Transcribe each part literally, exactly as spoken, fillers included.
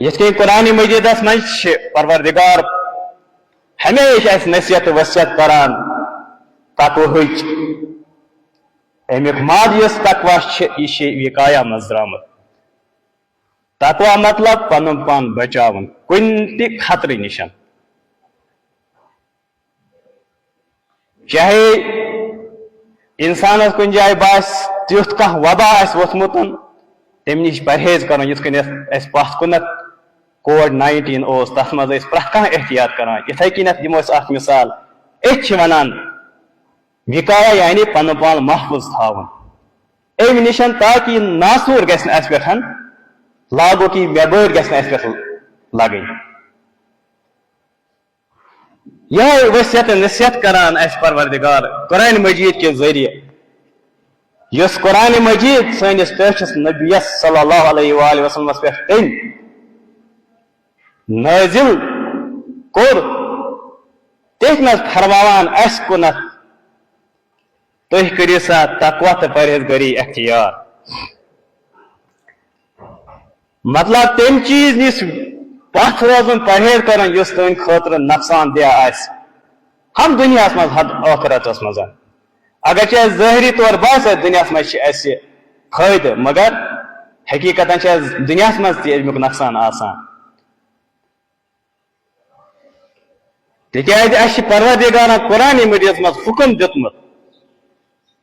یِتھ کٔنۍ قرآن مجیدس منٛز چھِ پروردگار ہمیشہِ اَسہِ نصیحت تہٕ وصیت کران تقوہٕچ۔ اَمیُک ماد یُس تقوہ چھِ، یہِ چھِ وقایہ منٛز درٛامُت۔ تقوہ مطلب پنُن پان بچاوُن کُنہِ تہِ خطرٕ نِشن۔ چاہے انسانس کُنہِ جایہِ باسہِ تیُتھ کانٛہہ وبا آسہِ ووٚتھمُت، تمہِ نِش پرہیز کرُن، یِتھ کٔنۍ اَسہِ پتھ کُنتھ کووِڈ ناینٹیٖن اوس، تتھ منٛز ٲسۍ پرٛٮ۪تھ کانٛہہ احتیاط کران۔ یِتھے کٔنٮ۪تھ دِمو أسۍ اکھ مثال، أسۍ چھِ ونان وقایہ یعنی پنُن پان محفوظ تھاوُن۔ امہِ نِشن تاکہِ یہِ ناسوٗر گژھِ نہٕ اَسہِ پٮ۪ٹھ لاگو، کہِ یہِ بٮ۪مٲرۍ گژھِ نہٕ اَسہِ پٮ۪ٹھ لگٕنۍ۔ یِہوٚے وصیت نصیحت کران اَسہِ پروردگار قرآن مجید کہِ ذٔریعہٕ، یُس قرآن مجید سٲنِس ٹٲٹھِس نبیَس صلی اللہ علیہ وآلہ وسلمس پٮ۪ٹھ تٔمۍ نٲزِل کوٚر، تٔتھۍ منٛز فرماوان اَسہِ کُنتھ، تُہۍ کٔرِو سا تقوہ تہٕ پرہیزگٲری اختیار۔ مطلب، تَمہِ چیٖز نِش پتھ روزُن، پرہیز کرُن، یُس تُہنٛدِ خٲطرٕ نۄقصان دہ آسہِ۔ ہم دُنیاہَس منٛز، ہم ٲخرتَس منٛز۔ اگر چھِ اَسہِ ظٲہری طور باسہِ، دُنیاہَس منٛز چھِ اَسہِ فٲیدٕ، مگر حقیٖقتاً چھِ اَسہِ دُنیاہَس منٛز تہِ اَمیُک نۄقصان آسان۔ تِکیٛازِ اَسہِ چھِ پروردگارن قرآن مجیدس منٛز حُکم دیُتمُت،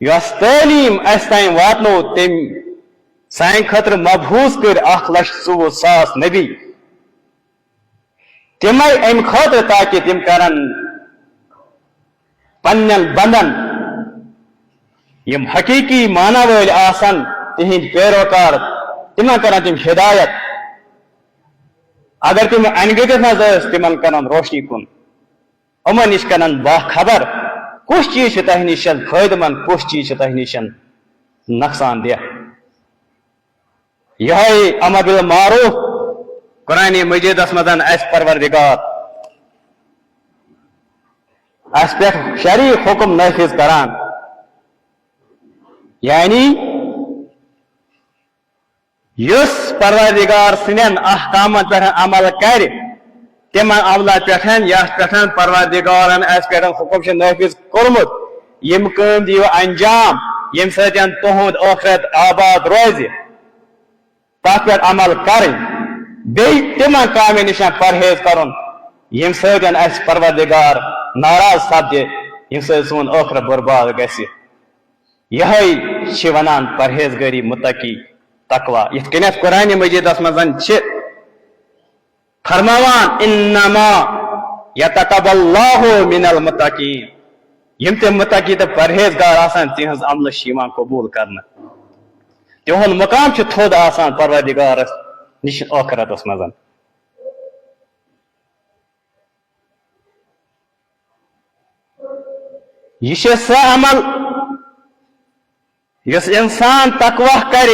یۄس تعلیٖم اَسہِ تام واتنوو، تٔمۍ سانہِ خٲطرٕ مبعوث کٔرۍ اکھ لچھ ژوٚوُہ ساس نبی۔ تِمے اَمہِ خٲطرٕ تاکہِ تِم کرن پننٮ۪ن بندن، یِم حقیٖقی معنی وٲلۍ آسن، تِہنٛدۍ پیروکار، تِمن کرن تِم ہدایت۔ اگر تِم انہِ گٔٹِس منٛز ٲسۍ، تِمن کرن روشنی کُن، یِمن نِش کرن باخبر، کُس چیٖز چھُ تۄہہِ نِش فٲیدٕ مند، کُس چیٖز چھُ تۄہہِ نِش نۄقصان دہ۔ یِہوٚے امر بالمعروف قرآن مجیدس منٛز اَسہِ پروردگار اَسہِ پٮ۪ٹھ شرعی حُکم نافذ کران، یعنی یُس پروردگار سٕنٛدٮ۪ن احکامن پٮ۪ٹھ عمل کرِ، تِمن عملن پٮ۪ٹھ یتھ پٮ۪ٹھ پروردگارن اَسہِ پٮ۪ٹھ حُکم چھُ نافذ کوٚرمُت، یِم کٲم دِیِو انجام، ییٚمہِ سۭتۍ تُہُنٛد ٲخرت آباد روزِ۔ تتھ پٮ۪ٹھ عمل کرٕنۍ، بیٚیہِ تِمن کامٮ۪ن نِش پرہیز کرُن، ییٚمہِ سۭتۍ اسہِ پروردگار ناراض سپدِ، ییٚمہِ سۭتۍ سون ٲخرت برباد گژھِ۔ یِہوٚے چھِ ونان پرہیزگٲری، متقی، تقوی۔ یِتھ کٔنٮ۪تھ قرآن مجیدس منٛز چھِ فرماوان، "انما یتقبل اللہ من المتقین"، یِم تہِ متقی تہٕ پرہیزگار آسان، تِہنٛز عملہٕ چھِ یِوان قبول کرنہٕ۔ تِہُنٛد مقام چھُ تھوٚد آسان پروردگارس نِش ٲخرتس منٛز۔ یہِ چھُ سُہ عمل یُس انسان تقوی کرِ،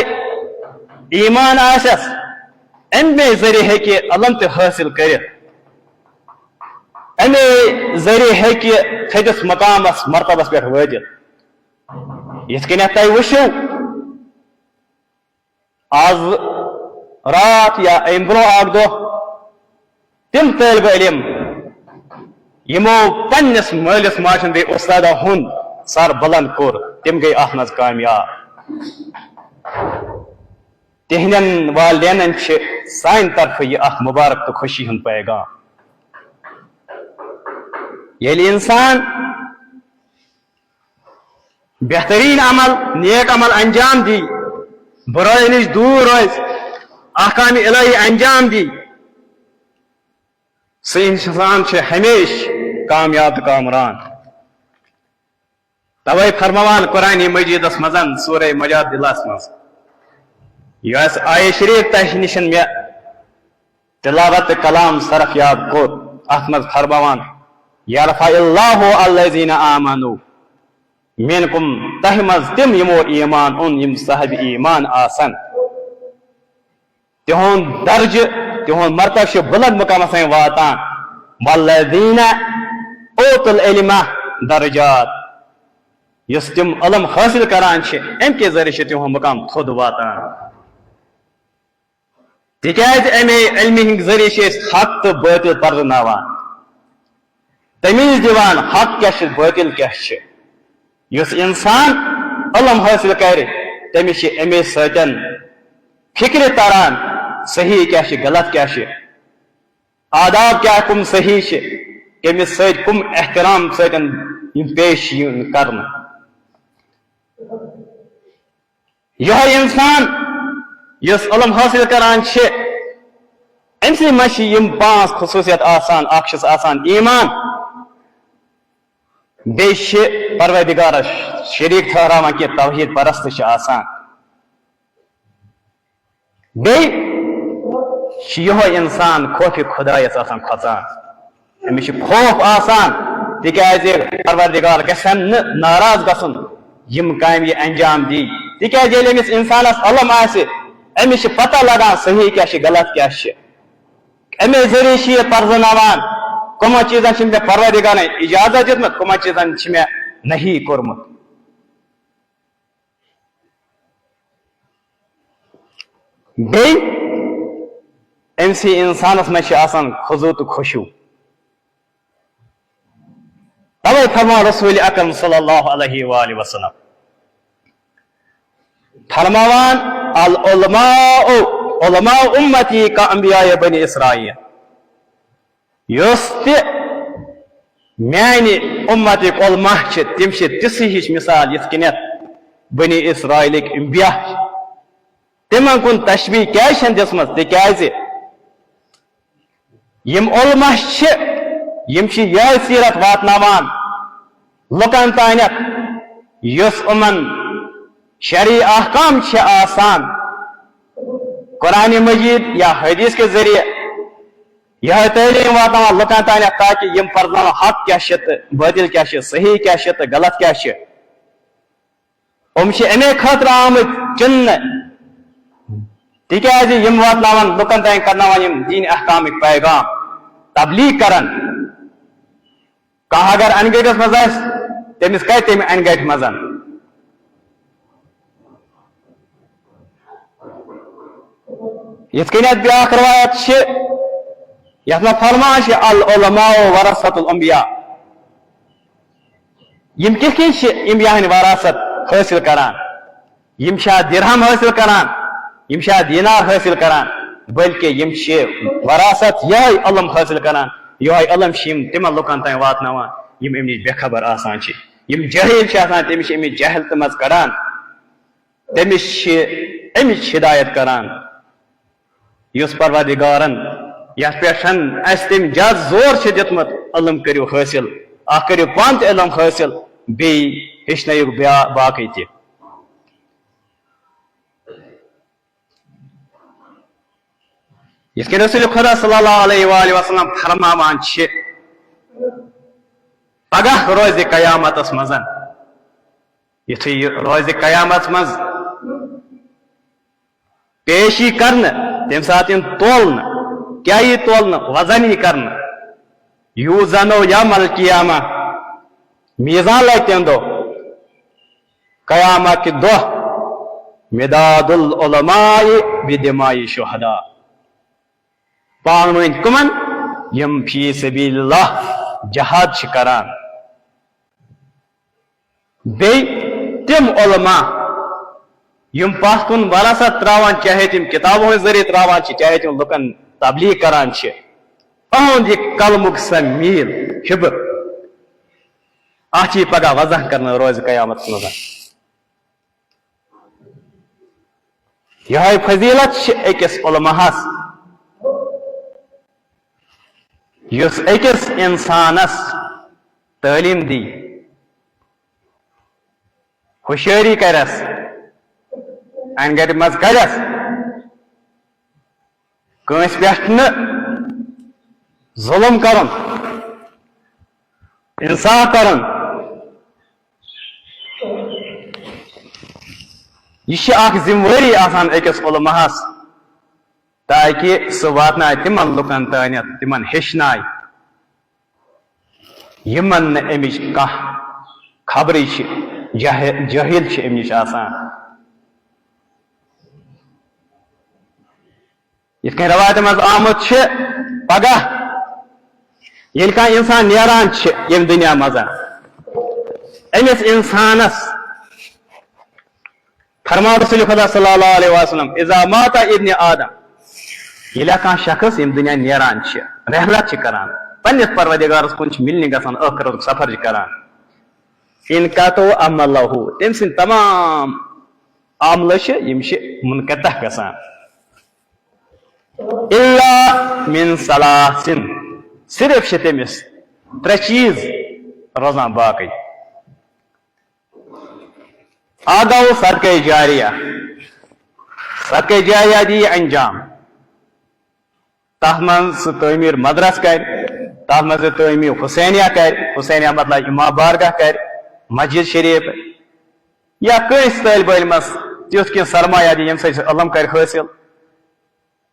ایمان آسٮ۪س، امے ذٔریعہٕ ہیٚکہِ علم تہِ حٲصِل کٔرِتھ، امے ذٔریعہٕ ہیٚکہِ تھٔدِس مقامس، مرتبس پٮ۪ٹھ وٲتِتھ۔ یِتھ کٔنٮ۪تھ تۄہہِ وٕچھِو، آز راتھ یا امہِ برونٛہہ اکھ دۄہ تِم طٲلبہِ علم یِمو پننِس مٲلِس ماجہِ ہُنٛدٕے اُستادہ ہُنٛد سر بلند کوٚر، تِم گٔے اتھ منٛز کامیاب۔ تِہنٛدٮ۪ن والدینن چھِ سانہِ طرفہٕ یہِ اکھ مُبارک تہٕ خوشی ہُنٛد پیغام۔ ییٚلہِ انسان بہترین عمل، نیک عمل انجام دی، برٲے نِش دوٗر روزِ، احکام الہی انجام دی، سُہ انسان چھُ ہمیشہِ کامیاب تہٕ کامران۔ توے فرماوان قرآن مجیدس منٛز، سورہ مجادلس منٛز، یۄس آیت شریف تۄہہِ نِش مےٚ تلاوت تہٕ کلام صرف یاد کوٚر، اتھ منٛز فرماوان، "یرفع اللہ الذین آمنوا منکم"، تۄہہِ منٛز تِم یِمو ایمان اوٚن، یِم صاحب ایمان آسن، تِہُنٛد درجہٕ، تِہُنٛد مرتبہٕ چھُ بلند مقامس تام واتان۔ "والذین اوتوا العلم درجات"، یُس تِم علم حٲصِل کران چھِ، امہِ کہِ ذٔریعہٕ چھُ تِہُنٛد مقام تھوٚد واتان۔ تِکیازِ اَمے علمہِ ہٕنٛدۍ ذٔریعہٕ چھِ أسۍ حق تہٕ باطل پرزٕناوان، تمیٖز دِوان حق کیٛاہ چھِ، باطل کیٛاہ چھِ۔ یُس اِنسان علم حٲصِل کرِ، تٔمِس چھِ اَمے سۭتۍ فِکرِ تران صحیح کیٛاہ چھِ، غلط کیٛاہ چھِ، آداب کیٛاہ کٕم صحیح چھِ، کٔمِس سۭتۍ کٕم احترام سۭتۍ یِم پیش یِن کرنہٕ۔ یِہوٚے اِنسان یُس علم حٲصِل کران چھِ، أمۍ سٕے منٛز چھِ یِم پانٛژھ خصوٗصیت آسان۔ اکھ چھِس آسان ایمان، بیٚیہِ چھِ پروردگارس شریٖک ٹھہراوان کہِ توحید پرست چھِ آسان۔ بیٚیہِ چھُ یِہوٚے اِنسان خوفِ خدایس آسان کھۄژان۔ أمِس چھُ خوف آسان، تِکیازِ پروردگار گژھن نہٕ ناراض گژھُن، یِم کامہِ یہِ انجام دی۔ تِکیازِ ییٚلہِ أمِس اِنسانس علم آسہِ، أمِس چھِ پتہ لگان صحیح کیٛاہ چھِ، غلط کیٛاہ چھِ۔ اَمے ذٔریعہٕ چھِ یہِ پرزٕناوان، کٕمن چیٖزن چھِ مےٚ پروردگارن اجازت دیُتمُت، کٕمن چیٖزن چھِ مےٚ نہی کوٚرمُت۔ بیٚیہِ أمۍ سٕے اِنسانَس منٛز چھِ آسان خضوع تہٕ خشوع۔ تَوَے فرمان رسول اکرم صلی اللہ علیہ وآلہ وسلم فرماوان، "العلماء، علماء امتی کا انبیاء بنی اسرائیل"۔ یُس تہِ میانہِ اُمتٕکۍ علماء چھِ، تِم چھِ تِژھٕے ہِش مثال، یِتھ کٔنٮ۪تھ بنی اسرائیلٕکۍ انبیاء چھِ۔ تِمن کُن تشبیہ کیازِ چھَنہٕ دِژمٕژ؟ تِکیازِ یِم علماء چھِ، یِم چھِ یِہے سیرت واتناوان لُکن تانٮ۪تھ، یُس یِمن شرعی احکام چھِ آسان قرآن مجید یا حدیث کے ذریعے۔ یِہے تعلیٖم واتناوان لُکن تانٮ۪تھ، تاکہِ یِم پرزناوان حق کیٛاہ چھِ تہٕ باطل کیٛاہ چھِ، صحیح کیٛاہ چھِ تہٕ غلط کیٛاہ چھِ۔ یِم چھِ اَمے خٲطرٕ آمٕتۍ چُننہٕ، تِکیٛازِ یِم واتناوان لُکن تام، کرناوان یِم دیٖن احکامٕکۍ پیغام، تبلیغ کران۔ کانٛہہ اگر انہِ گٔٹِس منٛز آسہِ، تٔمِس کَتہِ تَمہِ انہِ گٔٹہِ منٛز؟ یِتھ کٔنۍ اَتھ بیٛاکھ رِوایت چھِ، یَتھ منٛز فرمان چھِ، "العلماء ورثۃ الانبیاء"۔ یِم کِتھ کٔنۍ چھِ انبیاہن وراثت حٲصِل کران؟ یِم چھا درہم حٲصِل کران؟ یِم چھا دینار حٲصِل کران؟ بلکہِ یِم چھِ وراثت یِہوٚے علم حٲصِل کران، یِہوٚے علم چھِ یِم تِمن لُکن تام واتناوان، یِم اَمہِ نِش بے خبر آسان چھِ۔ یِم جٲہِل چھِ آسان، تٔمِس چھِ اَمِچ جہالتہٕ منٛز کڑان، تٔمِس چھِ اَمِچ ہدایت کران، یُس پروردگارن یَتھ پٮ۪ٹھ اَسہِ تٔمۍ زیادٕ زور چھُ دیُتمُت، علم کٔرِو حٲصِل، اکھ کٔرِو پانہٕ تہِ علم حٲصِل، بیٚیہِ ہیٚچھنٲیِو بیا-، باقٕے تہِ۔ یِتھ کٔنۍ رسول خدا صلی اللہ علیہ وآلہ وسلم فرماوان چھِ، پگاہ روزِ قیامتس منٛز، یُتھُے یہِ روزِ قیامتس منٛز پیش یی کرنہٕ، تَمہِ ساتہٕ یِن تولنہٕ۔ کیٛاہ یی تولنہٕ؟ وزن یی کرنہٕ۔ یوزن یوم القیامہ، میزان لگہِ تَمہِ دۄہ۔ قیامت کہِ دۄہ مداد العلماء بدماء شہداء۔ پانہٕ ؤنۍ کٕمن؟ یِم فی سبیل اللہ جہاد چھِ کران۔ بیٚیہِ تِم علماء یِم پتھ کُن وراثت تراوان، چاہے تِم کتابو ہٕنٛدۍ ذٔریعہٕ تراوان چھِ، چاہے تِم لُکن تبلیغ کران چھِ، أہُنٛد یہِ قلمُک سۄ میٖل ہِبہٕ، اَتھ یی پگاہ وضاح کرنہٕ روزِ قیامتس منٛز۔ یِہوٚے فضیلت چھِ أکِس علماہس، یُس أکِس اِنسانس تعلیٖم دی، ہوشیٲری کرٮ۪س، انہِ گٹہِ منٛز کڑٮ۪س، کٲنٛسہِ پٮ۪ٹھ نہٕ ظُلم کرُن، انصاف کرُن۔ یہِ چھِ اکھ ذمہٕ وٲری آسان أکِس علماہس، تاکہِ سُہ واتنایہِ تِمن لُکن تانٮ۪تھ، تِمن ہیٚچھنایہِ۔ یِمن نہٕ اَمِچ کانٛہہ خبرٕے چھِ، جاہل، جٲہِل چھِ اَمہِ نِش آسان۔ یِتھ کٔنۍ رٮ۪وایتہِ منٛز آمُت چھُ، پگاہ ییٚلہِ کانٛہہ اِنسان نیران چھُ ییٚمہِ دُنیا منٛز، أمِس اِنسانَس فرماو رسول خدا صلی اللہ علیہ وسلم، "اذا مات ابن آدم"، ییٚلہِ کانٛہہ شخص ییٚمہِ دُنیا نیران چھُ، رحلت چھُ کران، پننِس پروردگارس کُن چھُ مِلنہِ گژھان، ٲخرتُک سفر چھُ کران، "انقطع عملہ"، تٔمۍ سٕنٛدۍ تمام عملہٕ چھِ، یِم چھِ منقطع گژھان۔ "الا من ثلاث"، صرف چھِ تٔمِس ترٛےٚ چیٖز روزان باقٕے۔ اکھ گوٚو صدقے جاریہ۔ صدقے جاریہ دی انجام۔ تتھ منٛز سُہ تعمیٖر مدرس کرِ، تتھ منٛز سُہ تعمیٖر حسینیہ کرِ، حسینیہ مطلب امام بارگاہ کرِ، مسجد شریف، یا کٲنٛسہِ طٲلبہِ علمس تیُتھ کینٛہہ سرمایہ دی، ییٚمہِ سۭتۍ سُہ علم کرِ حٲصِل۔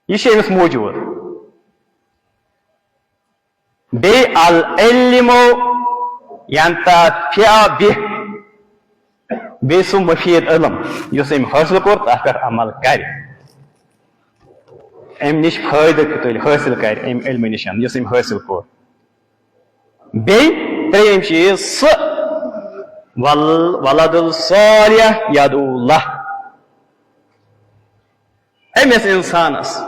یہِ چھُ أمِس موجود۔ بیٚیہِ العلم ینتفع بہ، بیٚیہِ سُہ مفید علم یُس أمۍ حٲصِل کوٚر، تتھ پٮ۪ٹھ عمل کرِ، أمۍ نِش فٲیدٕ تُلہِ، حٲصِل کرِ أمۍ علمہٕ نِش یُس أمۍ حٲصِل کوٚر۔ بیٚیہِ ترٛیٚیِم چیٖز سُہ ول-، ولد الصالح یدعو لہ، أمِس اِنسانَس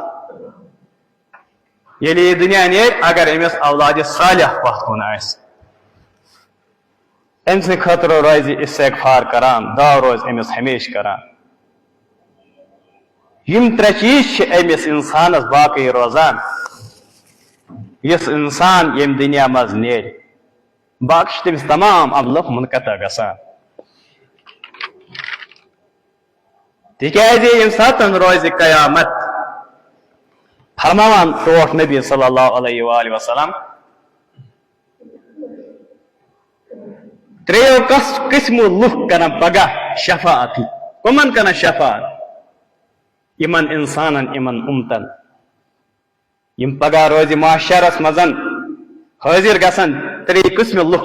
ییٚلہِ یہِ دُنیا نیرِ، اگر أمِس اولادِ صالح پتھ کُن آسہِ، أمۍ سٕنٛدِ خٲطرٕ روزِ استغفار کران، دعا روزِ أمِس ہمیشہِ کران۔ یِم ترٛےٚ چیٖز چھِ أمِس اِنسانَس باقٕے روزان، یُس اِنسان ییٚمہِ دُنیا منٛز نیرِ، باقٕے چھِ تٔمِس تمام عملہٕ منقطع گژھان۔ تِکیازِ ییٚمہِ ساتہٕ روزِ قیامت، فرماوان ٹوٹھ نبی صلی اللہ علیہ وآلہ وسلم، ترٛیٚیو کس-، قٕسمو لُکھ کرن پگاہ شفاعت۔ کٕمن کرن شفاعت؟ یِمن انسانن، یِمن اُمتن۔ یِم پگاہ روزِ محشرس منٛز حٲضِر گژھن، ترٛیٚیہِ قٕسمہِ لُکھ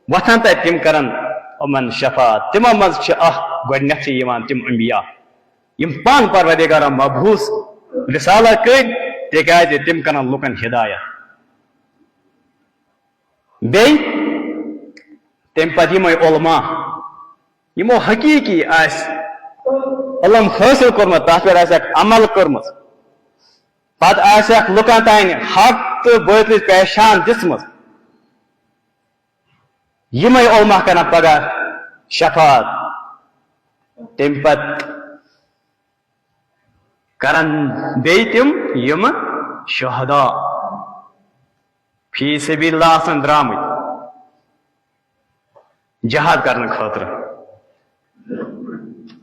وۄتھن تہٕ تِم کرن یِمن شفاعت۔ تِمو منٛز چھِ اکھ گۄڈٕنیتھٕے یِوان تِم انبیاء، یِم پانہٕ پروردگارن مبعوث رسالت کٔرۍ، تِکیازِ تِم کرن لُکن ہدایت۔ بیٚیہِ تَمہِ پتہٕ یِمے علماء، یِمو حقیٖقی آسہِ علم حٲصِل کوٚرمُت، تَتھ پٮ۪ٹھ آسٮ۪کھ عمل کٔرمٕژ، پتہٕ آسٮ۪کھ لُکن تانۍ حق تہٕ باطلٕچ پہچان دِژمٕژ، یِمے علماء کرن پگاہ شفاعت۔ تَمہِ پتہٕ کرن بیٚیہِ تِم، یِم شہدا، فی سبیل اللہ آسن درامٕتۍ جہاد کرنہٕ خٲطرٕ،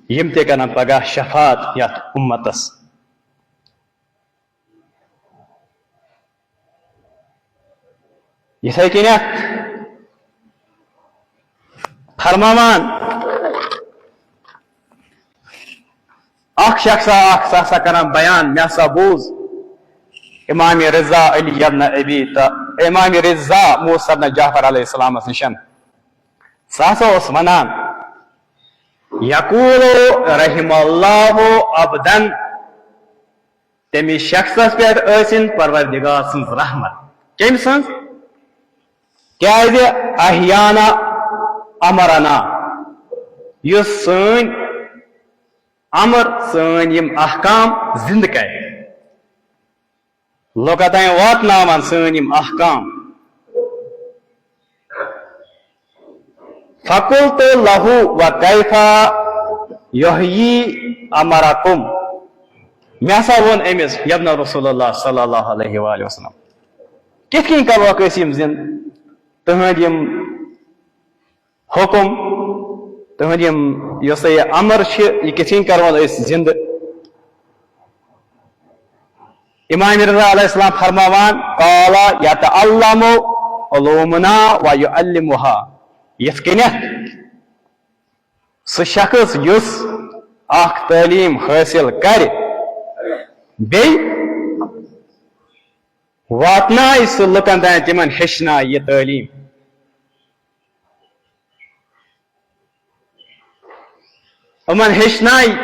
یِم تہِ کرن پگاہ شفاعت یتھ اُمتس۔ یِتھے کٔنٮ۪تھ فرماوان اکھ شخصا اکھ، سُہ ہسا کران بیان، مےٚ ہسا بوٗز امام رضا علی ابن ابی تہٕ امام رضا موسیٰ ابن جعفر علیہ السلامس نِشن۔ سُہ ہسا اوس ونان، یقول رحم اللہ عبدن، تٔمِس شخصس پٮ۪ٹھ ٲسِن پروردگار سٕنٛز رحمت۔ کٔمۍ سٕنٛز؟ کیازِ؟ احیانا امرنا، یُس سٲنۍ امر، سٲنۍ یِم احکام زِندٕ کرِ، لُکن تام واتناوان سٲنۍ یِم احکام۔ فقلت لہ و کیف یحیی امرکم، مےٚ ہسا ووٚن أمِس، یبن رسول اللہ صلی اللہ علیہ وآلہ وسلم، کِتھ کٔنۍ کرہوکھ أسۍ یِم زِندٕ، تُہنٛدۍ یِم حُکم، تُہنٛدۍ یِم، یۄس سا یہِ امر چھِ، یہِ کِتھ کٔنۍ کرون أسۍ زِندٕ؟ امام رضا علیہ السلام فرماوان، قال یتعلم علومنا و یعلمها، یِتھ کٔنٮ۪تھ سُہ شخص یُس اکھ تعلیٖم حٲصِل کرِ، بیٚیہِ واتنایہِ سُہ لُکن تام، تِمن ہیٚچھنایہِ یہِ تعلیٖم۔ یِمن ہیٚچھنایہِ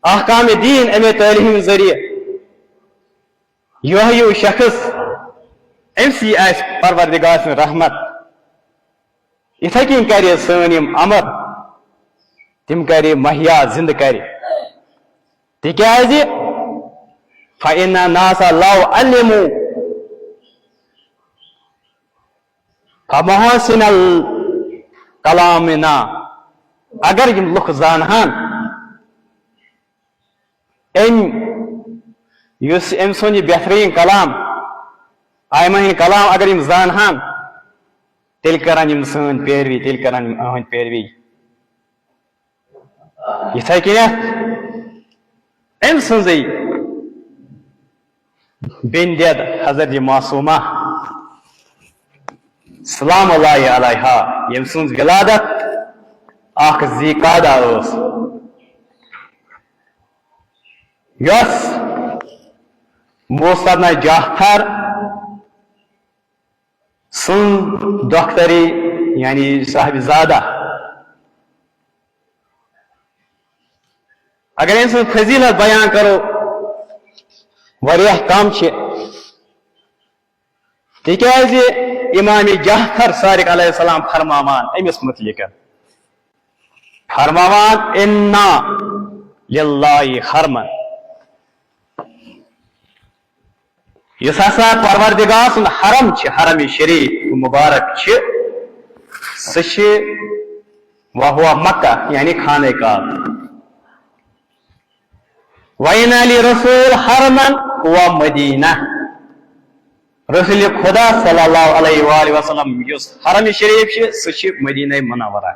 احکام دیٖن اَمے تعلیٖم ذٔریعہٕ۔ یۄہے ہیو شخص، أمۍ سی آسہِ پروردگار سٕنٛز رحمت۔ یِتھے کٔنۍ کرِ سٲنۍ یِم امر، تِم کرِ مہیا، زندٕ کرِ۔ تِکیازِ فَإِنَّ النَّاسَ لَوْ عَلِمُوا فَمَحَاسِنَ الْكَلَامِ، اگر یِم لُکھ زانہَن أمۍ، یُس أمۍ سُنٛد یہِ بہتریٖن کلام، آیمہ ہٕنٛدۍ کلام اگر یِم زانہَن، تیٚلہِ کرن یِم سٲنۍ پیروی، تیٚلہِ کرن یِم أہٕنٛدۍ پیروی۔ یِتھے کٔنٮ۪تھ أمۍ سٕنٛزٕے بیٚنہِ دٮ۪د حضرت معصومہ سلام اللہ علیہا، ییٚمۍ سٕنٛز ولادت اکھ ذی قعدہ ٲس، یۄس موسیٰ ابن جعفر سٕنٛز دۄختری، یعنی صاحب زادہ۔ اگر أمۍ سٕنٛز فضیلت بیان کرو، واریاہ کم چھِ، تِکیازِ امام جعفر صادق علیہ السلام فرماوان أمِس متعلق، فرماوان، اِنَّ لِلَّهِ حَرَمًا، یُس ہسا پروردگار سُنٛد حرم چھِ، حرم شریف مبارک چھِ، سُہ چھِ وہو مکہ، یعنی خانہ کعبہ۔ وَإِنَّ لِلرَّسُولِ حَرَمًا هُوَ مَدِينَةٌ، رسول خدا صلی اللہ علیہ وآلہ وسلم یُس حرم شریف چھِ، سُہ چھِ مدینہ منورہ۔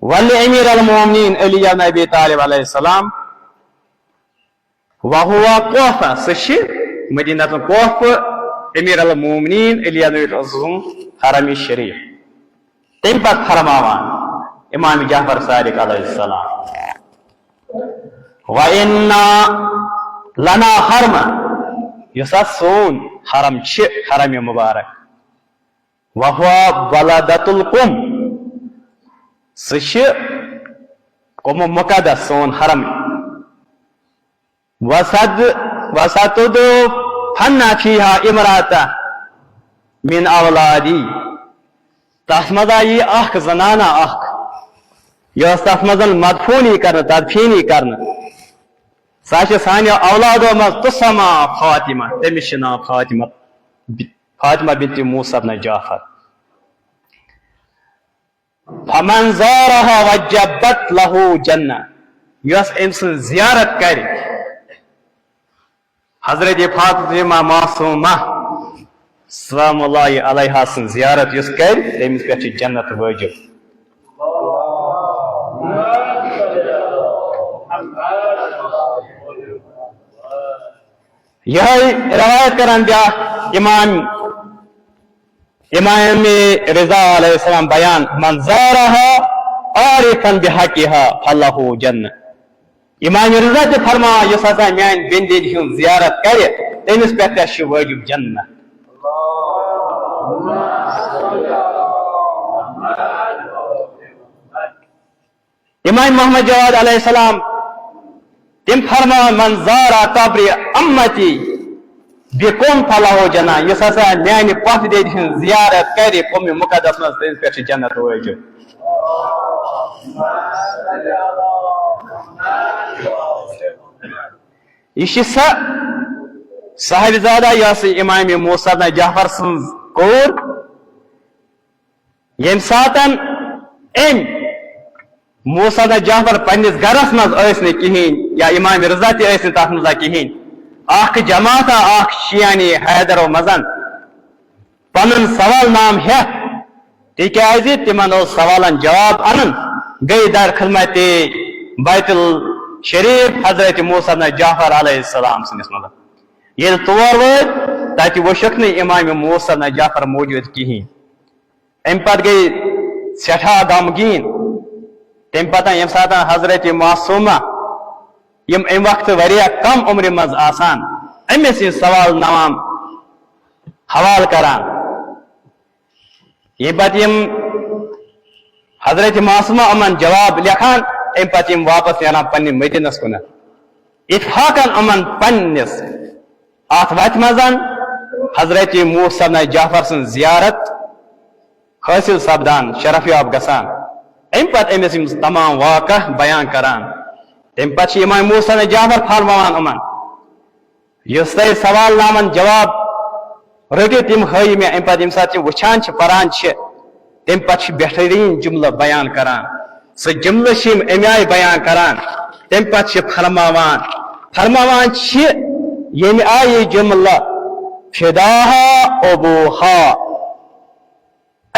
وَلِأَمِيرِ الْمُؤْمِنِينَ عَلِيِّ بْنِ أَبِي طَالِبٍ علیہ السلام، وہو کوفہ، سُہ چھِ مدینہ کوفہ، امیر المومنین علی ابن ابی طالب سُنٛد حرم شریف۔ تَمہِ پتہٕ فرماوان امام جعفر صادق علیہ السلام، وَإِنَّ لَنَا حَرَمًا، یُس ہسا سون حرم چھِ، حرم مبارک، وہو بلدۃ القم، سُہ چھِ قم مقدس، سون حرم۔ وَسَد-، وَسَتُدْفَنُ فِيهَا امْرَأَةٌ مِنْ أَوْلَادِي، تَتھ منٛز آیہِ اکھ زنانہ اکھ، یۄس تَتھ منٛز مدفون یی کرنہٕ، تدفین یی کرنہٕ۔ سۄ چھِ سانیو اولادو منٛز، تُسَمَّى فاطمہ، تٔمِس چھِ ناو فاطمہ، فاطمہ بنت موسیٰ ابن جعفر۔ فَمَنْ زَارَهَا وَجَبَتْ لَهُ جَنَّةٌ، یۄس أمۍ سٕنٛز زیارت کرِ، حضرت فاطمہ معصومہ سلام اللہ علیہا سٕنٛز زیارت یُس کرِ، تٔمِس پٮ۪ٹھ چھِ جنت وٲجِب۔ یہے روایت کران بیاکھ امام، امام رضا علیہ السلام بیان، من زارها عارفا بحقها فله جنہ۔ امام رضا تہِ فرماوان، یُس ہسا میانہِ بیٚنہِ دِنہِ ہٕنٛز زیارت کرِ، تٔمِس پٮ۪ٹھ تہِ چھُ وٲجِب جنت۔ امام محمد جواد علیہ السلام تِم فرماوان، من زار قبر امتی بقم فلہ جنہ، یُس ہسا میانہِ پۄپھٕ دٮ۪دِ ہٕنٛز زیارت کرِ قومِ مقدس منٛز، تٔمِس پٮ۪ٹھ چھِ جنت وٲجِب۔ یہِ چھِ سۄ صاحبزادہ یۄس امام موسیٰ ابن جعفر سٕنٛز کوٗر، ییٚمہِ ساتن أمۍ موسیٰ ابن جعفر پننِس گرس منٛز ٲسۍ نہٕ کِہیٖنۍ، یا امام رضا تہِ ٲسۍ نہٕ تتھ منٛز کِہیٖنۍ، اکھ جماعتہ اکھ شیعہ حیدرو منٛز پنُن سوال نام ہٮ۪تھ، تِکیازِ تِمن اوس سوالن جواب انُن، گٔے در خدمت بیت الشریف حضرت موسیٰ ابن جعفر علیہ السلام سٕنٛدِس منٛز۔ ییٚلہِ تور وٲتۍ، تتہِ وٕچھُکھ نہٕ امام موسیٰ ابن جعفر موجود کِہیٖنۍ۔ امہِ پتہٕ گٔے سٮ۪ٹھاہ غمگیٖن۔ تمہِ پتہٕ ییٚمہِ ساتہٕ حضرت معصومہ، یِم امہِ وقتہٕ واریاہ کم عمرِ منٛز آسان، أمِس یہِ سوال نامہ حوالہٕ کران۔ ییٚمہِ پتہٕ یِم حضرت معصومہ یِمن جواب لیکھان، امہِ پتہٕ یِم واپس نیران پننہِ مدینس کُن۔ اتفاقن یِمن پننِس اتھ وتہِ منٛز حضرت موسیٰ ابن جعفر سٕنٛز زیارت حٲصِل سپدان، شرف یاب گژھان۔ امہِ پتہٕ أمِس یِم تمام واقعہ بیان کران۔ تمہِ پتہٕ چھِ امام موسیٰ ابن جعفر فرماوان یِمن، یُس تۄہہِ سوال نامن جواب رٔٹِو، تِم ہٲیِو مےٚ۔ امہِ پتہٕ ییٚمہِ ساتہٕ تِم وٕچھان چھِ، پران چھِ، تمہِ پتہٕ چھِ بہتریٖن جملہٕ بیان کران۔ سُہ جملہٕ چھِ یِم امہِ آیہِ بیان کران، تمہِ پتہٕ چھِ فرماوان، فرماوان چھِ، ییٚمہِ آیہِ یہِ جملہٕ، فداہا ابوہا،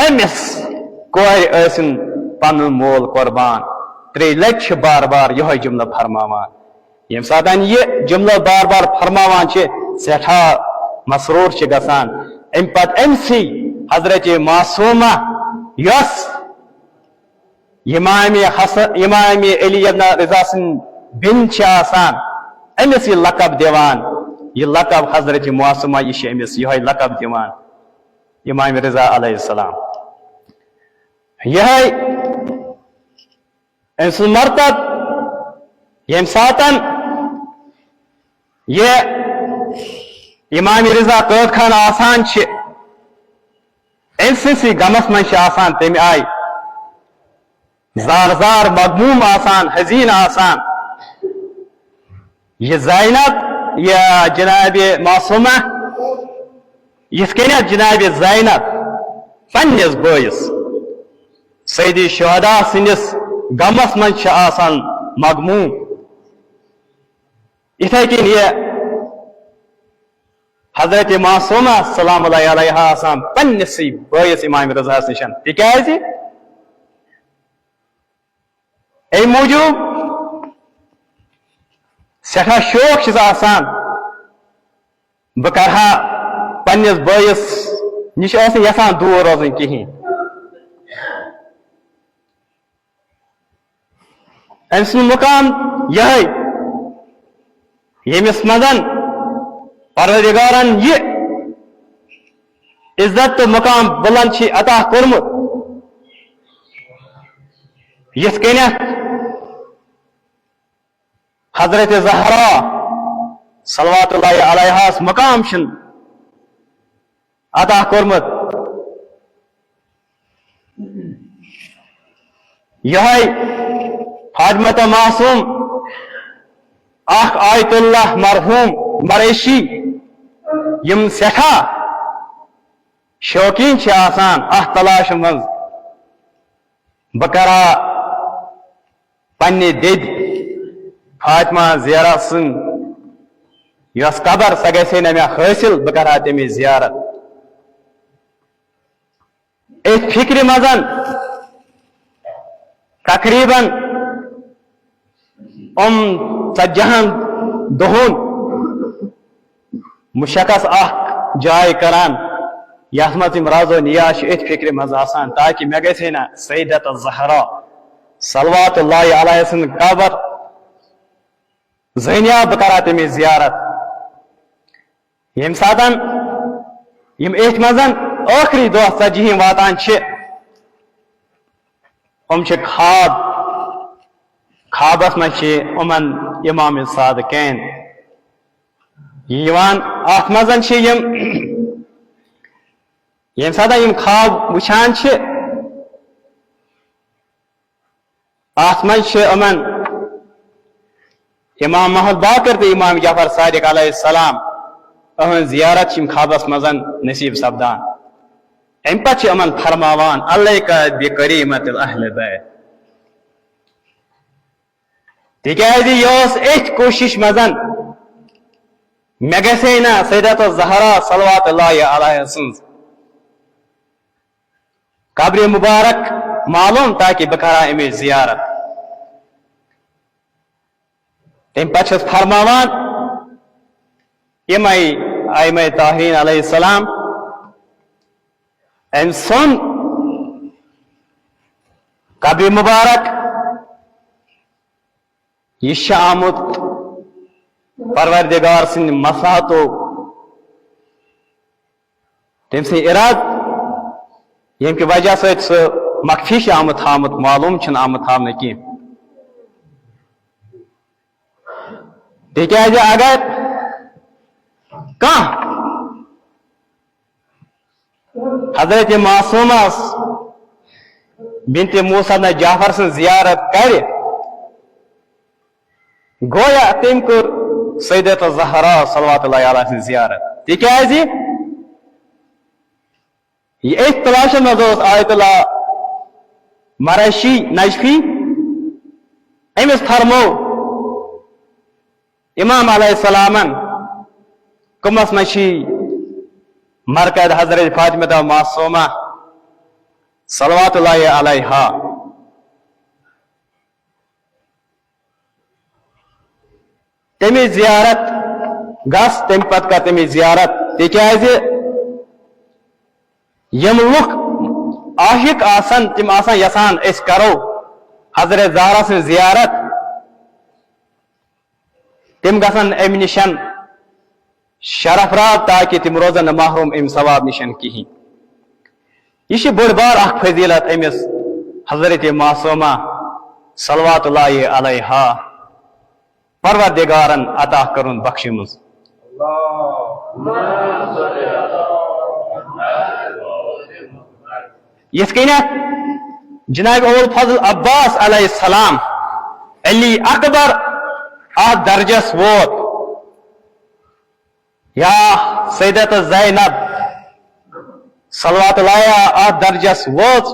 أمِس کورِ ٲسِن پنُن مول قربان۔ ترٛیٚیہِ لٹہِ چھِ بار بار یِہوٚے جملہٕ فرماوان۔ ییٚمہِ ساتہٕ یہِ جملہٕ بار بار فرماوان چھِ، سٮ۪ٹھاہ مسرور چھِ گژھان۔ اَمہِ پتہٕ أمۍ سٕے حضرت معصومہ، یۄس امام حسن، امام علی ابن رضا سٕنٛز بیٚنہِ چھِ آسان، أمِس یہِ لقب دِوان۔ یہِ لقب حضرت معصومہ، یہِ چھِ أمِس یِہوٚے لقب دِوان۔ امام رضا علیہ السلام۔ یِہوٚے أمۍ سُنٛد مرتب، ییٚمہِ ساتن یہِ امام رضا قٲد خان آسان چھِ، أمۍ سٕنٛدسٕے غمس منٛز چھِ آسان، تَمہِ آیہِ زار زار مغموم آسان، حزیٖن آسان۔ یہِ زینب، یہِ جناب معصومہ، یِتھ کٔنٮ۪تھ جناب زینب پننِس بٲیِس سید شہدا سٕنٛدِس غمس منٛز چھِ آسان مغموم، یِتھے کٔنۍ یہِ حضرت معصومہ سلام اللہ علیہا آسان پننِسٕے بٲیِس امام رضاہس نِش۔ تِکیازِ اَمہِ موٗجوٗب سٮ۪ٹھاہ شوق چھُس آسان، بہٕ کرٕ ہا پننِس بٲیِس نِش، ٲس نہٕ یژھان دوٗر روزُن کِہیٖنۍ۔ أمۍ سُنٛد مقام یِہوٚے، ییٚمِس منٛز پروردگارن یہِ عزت تہٕ مقام بلند چھِ عطا کوٚرمُت، یِتھ کٔنٮ۪تھ حضرت زہرا صلوات اللہ علیہاس مقام چھُن عطا کوٚرمُت۔ یِہوٚے فاطمہ معصوم، اکھ آیت اللہ مرحوم مریشی، یِم سٮ۪ٹھاہ شوقیٖن چھِ آسان اتھ تلاشہِ منٛز، بہٕ کرا پننہِ دِدِ فاطمہ زہرا سٕنٛز یۄس قبر، سۄ گژھِ ہے نہ مےٚ حٲصِل، بہٕ کرٕ ہا تٔمِس زیارت۔ أتھۍ فِکرِ منٛز تقریباً یِم ژتجی ہن دۄہن مشخص اکھ جاے کران، یتھ منٛز یِم راز و نیاز چھِ أتھۍ فِکرِ منٛز آسان، تاکہِ مےٚ گژھِ ہے نہ سیدت الزہرا صلوات اللہ علیہ سٕنٛز قبر زٲنیاب، بہٕ کرٕ ہا تٔمِس زیارت۔ ییٚمہِ ساتن یِم أتھۍ منٛز ٲخری دۄہ ژتجی ہِم واتان چھِ، یِم چھِ خواب، خوابس منٛز چھِ یِمن امام صادقین یِوان۔ اتھ منٛز چھِ یِم، ییٚمہِ ساتہٕ یِم خواب وٕچھان چھِ، اتھ منٛز چھِ یِمن امام محمد باقر تہٕ امام جعفر صادق علیہ السلام، یِہٕنٛز زیارت چھِ یِم خوابس منٛز نصیب سپدان۔ امہِ پتہٕ چھِ یِمن فرماوان، علیک بکریمت الاہل بیت۔ تِکیازِ یہِ اوس أتھۍ کوٗشِش منٛز، مےٚ گژھِ ہے نہ سیدت الزہرا صلوات اللہ علیہ سٕنٛز قبرِ مبارک معلوم، تاکہِ بہٕ کرٕ ہا أمِس زیارت۔ تَمہِ پتہٕ چھِس فرماوان یِمے ائمہ طاہرین علیہ السلام، أمۍ سُنٛد قبرِ مبارک، یہِ چھُ آمُت پروردگار سٕنٛدِ مصلحتو، تٔمۍ سٕنٛدِ ارادٕ، ییٚمہِ کہِ وجہ سۭتۍ سُہ مخفی چھُ آمُت تھاونہٕ، معلوم چھُنہٕ آمُت تھاونہٕ کینٛہہ۔ تِکیازِ اگر حضرت معصومہ بنت موسیٰ ابن جعفر سٕنٛز زیارت کرِ، گویا تٔمۍ کٔر سیدت الزہرا صلوات اللہ علیہا سٕنٛز زیارت۔ تِکیازِ یہِ أتھۍ تلاشس منٛز اوس آیت اللہ مرشی نجفی، أمِس فرموو امام علیہ السلامن، کمس منٛز چھی مرکز حضرت فاطمہ معصومہ صلوات اللہ علیہا۔ تمِچ زیارت گژھ، تمہِ پتہٕ کر تمِچ زیارت، تِکیازِ یِم لُکھ عاشق آسن، تِم آسن یژھان أسۍ کرو حضرت زہرا سٕنٛز زیارت۔ تِم گژھن امہِ نِشن شرف راب، تاکہِ تِم روزن نہٕ محروم امہِ ثواب نِشن کِہیٖنۍ۔ یہِ چھِ بٔڑ بار اکھ فضیلت أمِس حضرت معصومہ صلوات اللہ علیہا پروردگارن عطا کٔرمٕژ بخشمٕژ۔ یِتھ کٔنٮ۪تھ جناب ابو الفضل عباس علیہ السلام علی اکبر اتھ درجس ووت، یا سیدت زینب صلوات اللہ علیہا اتھ درجس وٲژ،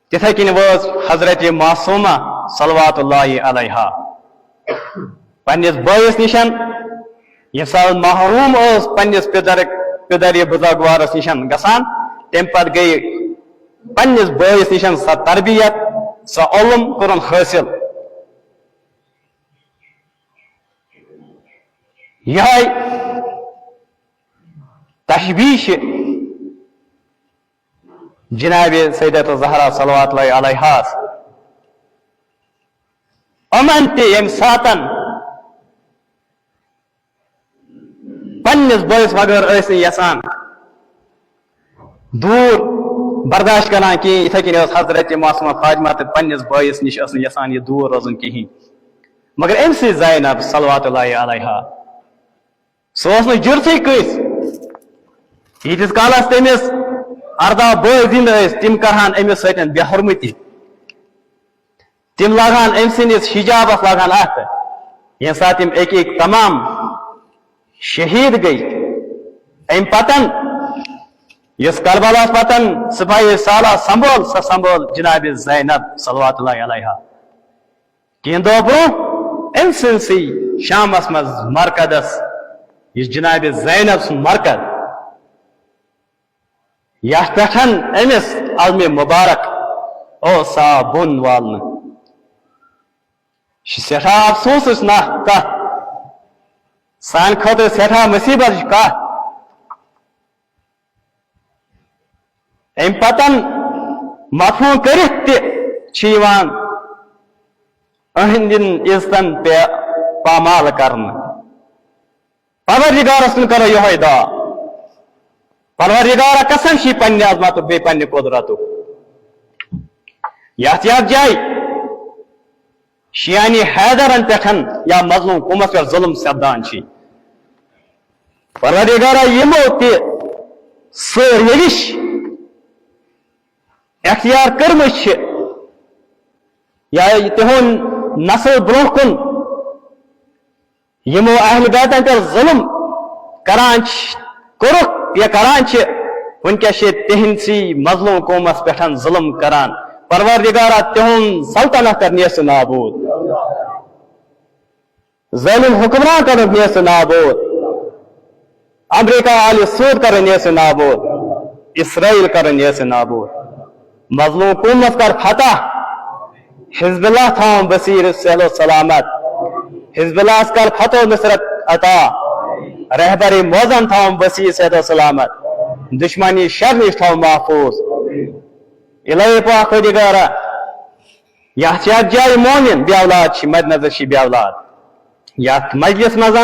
تِتھے کٔنۍ وٲژ حضرت معصومہ صلوات اللہ علیہا پننِس بٲیِس نِشن۔ ییٚمہِ ساتہٕ محروم ٲس پننِس پِدر، پِدر یہِ بُزرگوارس نِشن گژھان، تمہِ پتہٕ گٔیہِ پننِس بٲیِس نِشن سۄ تربیت، سۄ علم کوٚرُن حٲصِل۔ یِہے تشبیہ چھِ جناب سیدت زہرا صلوات اللہ علیہاس۔ یِمن تہِ ییٚمہِ ساتن پننِس بٲیِس وغٲر ٲسۍ نہٕ یژھان دوٗر برداشت کران کینٛہہ، یِتھے کٔنۍ ٲس حضرت معصومہ فاطمہ تہِ پننِس بٲیِس نِش ٲس نہٕ یژھان یہِ دوٗر روزُن کِہیٖنۍ۔ مگر أمۍ سٕنٛز زینب صلوات اللہ علیہا، سُہ اوس نہٕ جُرتھٕے کٲنٛسہِ۔ ییٖتِس کالس تٔمِس ارداہ بٲے زِندٕ ٲسۍ، تِم کرہن أمِس سۭتۍ بے حرمتی۔ تِم لاگہن أمۍ سٕنٛدِس حجابس لاگہن اَتھٕ۔ ییٚمہِ ساتہٕ تِم أکۍ أکۍ تمام شہیٖد گٔے، اَمہِ پتن یُس کربلاہس پتن سپاہی سالار سنبھول، سۄ سنبھول جناب زینب صلوات اللہ علیہا۔ کینٛہہ دۄہ برونٛہہ أمۍ سٕنٛدسٕے شامس منٛز مرکزس، یُس جناب زینب سُنٛد مرکز، یتھ پٮ۪ٹھ أمِس علمِ مبارک اوس آو بۄن والنہٕ۔ یہِ چھِ سٮ۪ٹھاہ افسوسٕچ نہ کتھ، سانہِ خٲطرٕ سٮ۪ٹھاہ مُصیبتٕچ کتھ۔ اَمہِ پتن مدفوٗن کٔرِتھ تہِ چھِ یِوان أہنٛدٮ۪ن عزتن پے-، پامال کرنہٕ۔ پروردگارس کُن کرو یِہوٚے دعا۔ پروردگارا، قسم چھِ پننہِ عظمتُک بیٚیہِ پننہِ قدرتُک، یتھ یتھ جایہِ شیعانی حیدرن پٮ۪ٹھ یا مظلوم قومس پٮ۪ٹھ ظلم سپدان چھِ۔ پروردگارا، یِمو تہِ سٲر روش اختیار کٔرمٕژ چھِ یا تِہُنٛد نسل برونٛہہ کُن یِمو اہل بیتن پٮ۪ٹھ ظلم کران چھِ، کوٚرُکھ یا کران چھِ، وٕنکیٚس چھِ تِہنٛدسٕے مظلوم قومس پٮ۪ٹھ ظلم کران۔ پروردگارا، تِہُنٛد سلطنت کر نیست و نابود، ظٲلم حکمران کرُکھ نیست و نابود، امریکہ آل سود کرن نیست و نابود، اسرائیل کرن نیست و نابود۔ مظلوم قومس کر فتح، حزب اللہ تھاوُن بصیر صحت و سلامت، حزب اللہ کر فتح و نصرت عطا، رہبر موزن تھاوُن بصیر صحت و سلامت، دشمنی شر نش تھاوُن محفوظ۔ الہی پاک و دگارا، یتھ یتھ جایہِ مومن بے اولاد چھِ، مد نظر چھِ بے اولاد، یتھ مجلس منٛز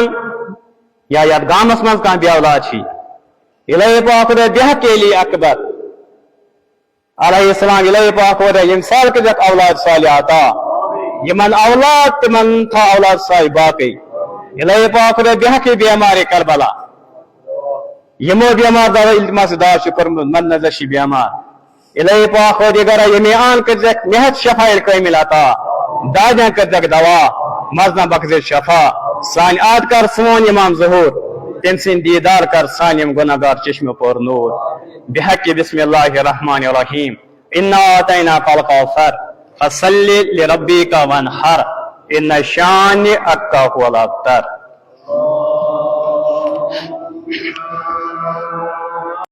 یا یتھ گامس منٛز کانٛہہ بے اولاد چھِ، الہی پاک خدا بحق علی اکبر علیہ السلام، الہی پاک خدا ییٚمہِ سال کٔرِتھ اولاد صالح عطا، یِمن اولاد تِمن تھا اولاد صالح باقی، الہی پاک خدا بحق بیمار کربلا، یِمو بیمار دوا التماس دعا چھُ کوٚرمُت، مد نظر چھِ بیمار۔ الہی پاک و دیگرا، ییٚمہِ آن کٔرزٮ۪کھ نہایت شفا کامل عطا، دادیاں کٔرزٮ۪کھ دوا، مزنہ بخشزٮ۪کھ شفا۔ سانہِ آد کر سون امام ظہور، تٔمۍ سٕنٛدۍ دیدار کر سانہِ یِم گناہگار چشمہٕ پور نور۔ بحق بسم اللہ الرحمن الرحیم، انا اعطیناک الکوثر، فصل لربک وانحر، ان شانئک هو الابتر۔